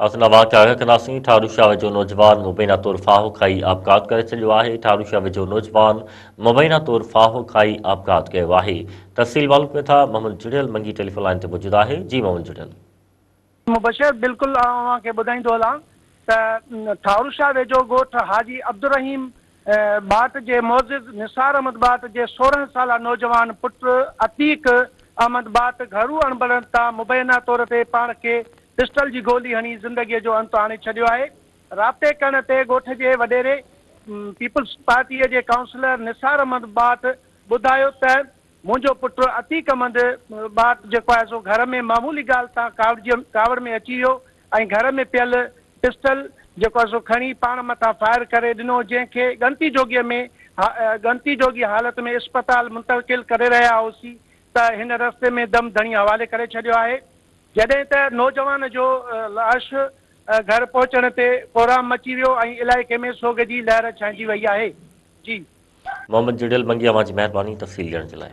اسان اوهان کي آگاهه ڪنداسين ٺاروشاه ويجهو نوجوان مبينا طور ڦاهو کائي آپگهات ڪري ڇڏيو آهي ٺاروشاه ويجهو نوجوان مبينا طور ڦاهو کائي آپگهات ڪيو آهي تفصيل معلوم ڪيون ٿا محمد جڙيل منگي ٽيليفون لائين تي موجود آهي جي محمد جڙيل. مبشر بلڪل آئون اوهان کي ٻڌائيندو هلان ته ٺاروشاه ويجهو ڳوٺ حاجي عبدالرحيم ٻاٽ جي معزز نثار احمد ٻاٽ جي 16 سالا نوجوان پٽ عتيق احمد ٻاٽ گهرو اڻبڻت تان مبينا طور تي پاڻ کي پسٽل جي گولي هڻي زندگيء جو انت آڻي ڇڏيو آهي. رابطي ڪرڻ تي ڳوٺ جي وڏيري پيپلز پارٽيء جي ڪائونسلر نثار احمد ٻاٽ ٻڌايو ته منهنجو پٽ عتيق احمد ٻاٽ جيڪو آهي سو گهر ۾ معمولي ڳالهه تان ڪاوڙجي ڪاوڙ ۾ اچي ويو ۽ گهر ۾ پيل پسٽل جيڪو آهي سو کڻي پاڻ مٿان فائر ڪري ڏنو جنهن کي ڳڻتي جوڳي ۾ ڳڻتي جوڳي حالت ۾ اسپتال منتقل ڪري رهيا هئوسين ته هن رستي ۾ دم ڌڻي حوالي ڪري ڇڏيو آهي. جڏهن ته نوجوان جو لاش گهر پهچڻ تي ڪهرام مچي ويو ۽ علائقي ۾ سوڳ جي لهر ڇانئجي وئي آهي. جي. محمد جڙيل منگي اوهان جي مهرباني تفصيل ڏيڻ جي لاء.